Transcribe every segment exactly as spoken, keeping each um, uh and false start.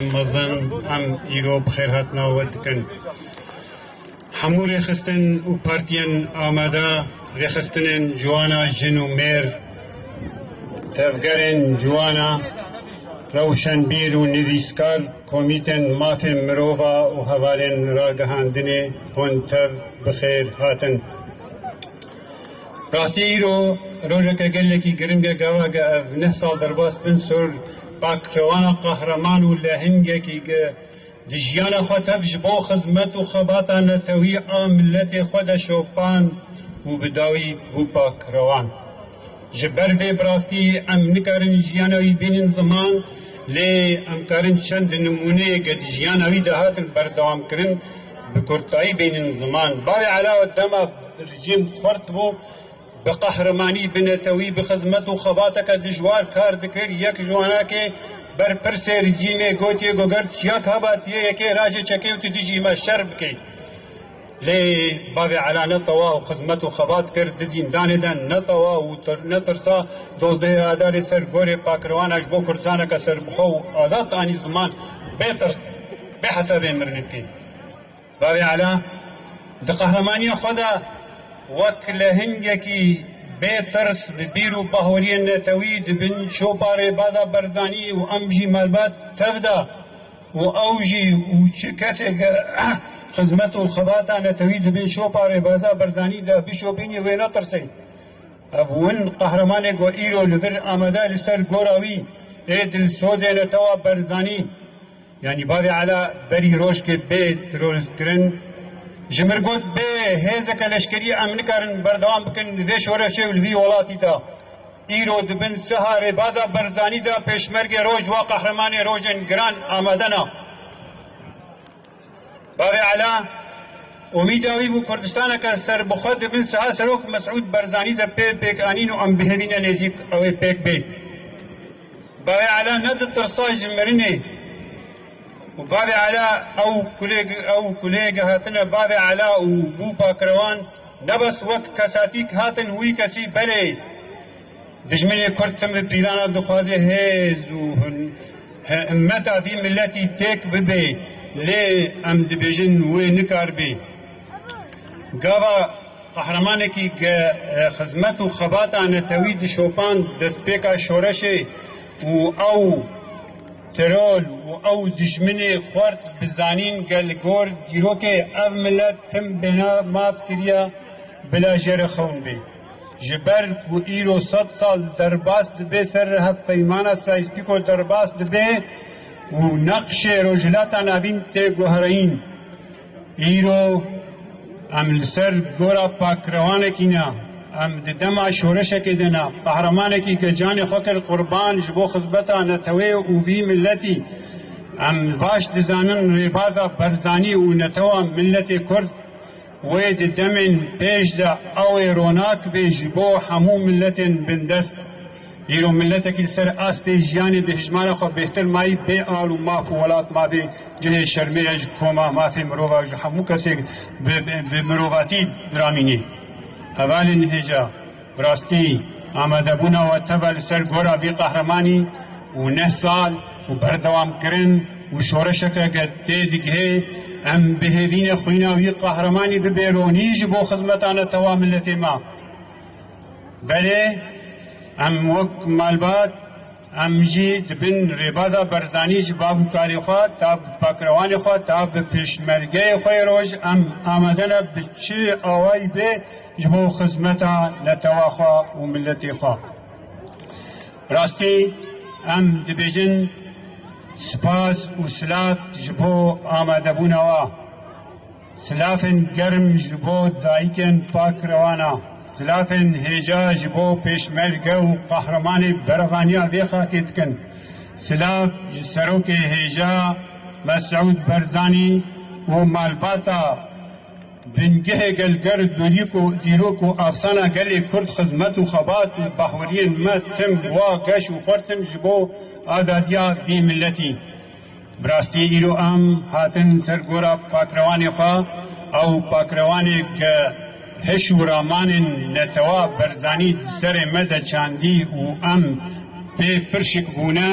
Mezin, em îro bi xêrhatina we dikin. Hemû rêxistin û partiyên amade, rêxistinên ciwana jin û mêr, tevgerên ciwana, rewşenbîr û nivîskar, komîtên mafên mirova û hevalên ragihandinê hûn tev bi xêr hatin. Rastî îro rojeke gelekî giring e, gava ge ev neh sal derbas bin ser pakrewana qehreman û lehingekî ge di jiyana xwe tev ji bo xizmet û xebata netewî a miletê xwe de şopand û bi dawî bû pakrewan. Ji ber vê bi rastî em nikarin jiyana wî bînin ziman, lê em karin çend nimûneyê ge di jiyana wî de hatin berdewam kirin, bi kurtayî bînin ziman. Bavê Ela dema rejîm xurt bû, bi qehremanî, bi netewî, bi xizmet û xebateke dijwar kar dikir. Yek ji wanakê berpirsê rejîmê gotiye, go ger çiyak hebatiye yekê rajê çekê û tu dijî me şer bikey. Lê bavê Ela netewa û xizmet û xebat kir, di zîndanê de netewa û tir-, netirsa. Dozdehê Adarê ser gorê pakrewana ji bo Kurdistaneke serbixwe û azad anî ziman, bê tirs, bê hesabê mirinê bikê. Bavê Ela di qehremaniya xwe de wek lehingekî bê tirs bi bîr û baweriyên netewî di bin şopa rêbaza Barzanî û em jî malbat tev de û ew jî û çi kesê ge xizmet û xebata netewî di bin şopa rêbaza Barzanî de bişopînî wê netirsê. Ev win qehremanê ku îro li vir amade li ser gora wî ê dilsozê netewa Barzanî. Yanî bavê Ela berî rojkê bê terorîstkirin, ji mir got, bê hêzeke leşkerî em nikarin berdewam bikin li vê şoreşê û li vî welatî de. Îro di bin siha rêbaza Barzanî de pêşmergê roj wa qehremanê rojên giran amade ne. Bavê Ela, umîda wî bû Kurdistaneke serbixwe di bin siha Serok Mesûd Barzanî de pê pêk anîn û em bihêvîne nêzîk ew ê pêk bê. Bavê Ela neditirsa ji mirinê. Û bavê Ela ew kulê, ew kulê ge hatine bavê Ela û bû pakrewan, ne bes wek kesatîk hatin wî kesî, belê dijminê Kurd tim bi pîlana dixwaze hêz û hin-, hi-, himmeta vî miletî têk bibe, lê em dibêjin wê nikar bê. Gava qehremanekî ge, e, xizmet û xebata netewî dişopand destpêka şoreşê û ew teror û ew dijminê xwert bi zanîn ge li gor dîrokê ev milet tim bêna maf kiriye bila jê re xewn bê. Ji ber ku îro sed sal derbas dibe ser hevpeymana Sykes-Picot derbas dibe û neqşê Rojhilata Navîn tê guhereyîn. Îro em li ser gora pakrewanekî ne, em di dema şoreşekê de ne, qehremanekî ke canê xwe kir qurban ji bo xizmeta netewê û vî miletî. Em baş dizanin rêbaza Barzanî û netewa miletê Kurd wê di demên pêş de ew ê ronak bê ji bo hemû miletên bindest. Îro miletekî li ser astê jiyanê bi hijmara xwe bêhtir mayî bê al û maf û welat mabê cihê şermê ye ji koma mafê mirova ji hemû kesê bi, bi, bi mirovatî diramînê. Hevalên hêja, bi rastî amadebûna we teva li ser gora vî qehremanî û neh sal û berdewamkirin û şoreşeke ge tê digihê, em bi hêvî ne xwîna wî qehremanî bibe ronî ji bo xizmeta netewa miletê me. Belê, em wek malbat, em jî di bin rêbaza Barzanî ji bav û karê xwe, ta bi pakrewanê xwe, ta bi pêşmergeyê xwe yê roj, em amade ne bi çi awayî bê ji bo xizmeta netewa xwe û miletê xwe. Rastî, em dibêjin spas û silav ji bo amadebûna we. Silafên germ ji bo dayikên pakrewana. Silafên hêja ji bo pêşmerge û qehremanê berevaniya vê xakê dikin. Silav ji serokê hêja Mesûd Barzanî û malbata bingehê gelger dîrok û, dîrok û afsana gelê Kurd, xizmet û xebat û bahweriyên me tim wa geş û xurtim ji bo azadiya vî miletî. Bi rastî îro em hatin ser gora pakrewanê xwe, ew pakrewanê ke hiş û ramanên netewa Barzanî di serê me de çandî û em pê firşik bûne,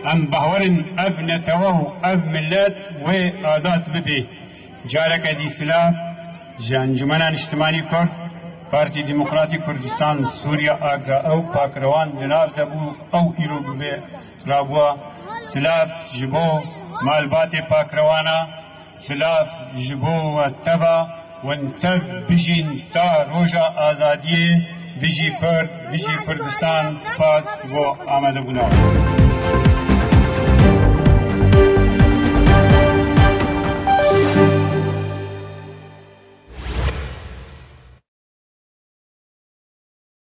Em bawer in ev netewe û ev millet wê azad bibe. Careke dî silav ji Encûmena Niştimanî Kurd, Partî Demokratî Kurdistan Sûriye, A K, ew pakrewan di nav de bû, ew îro bibe rabûa. Silav ji bo malbatê pakrewana, silav ji bo we teva, hûn tev bijîn ta roja azadiyê. Bijî Kurd, bijî Kurdistan, spas bo amadebûna we.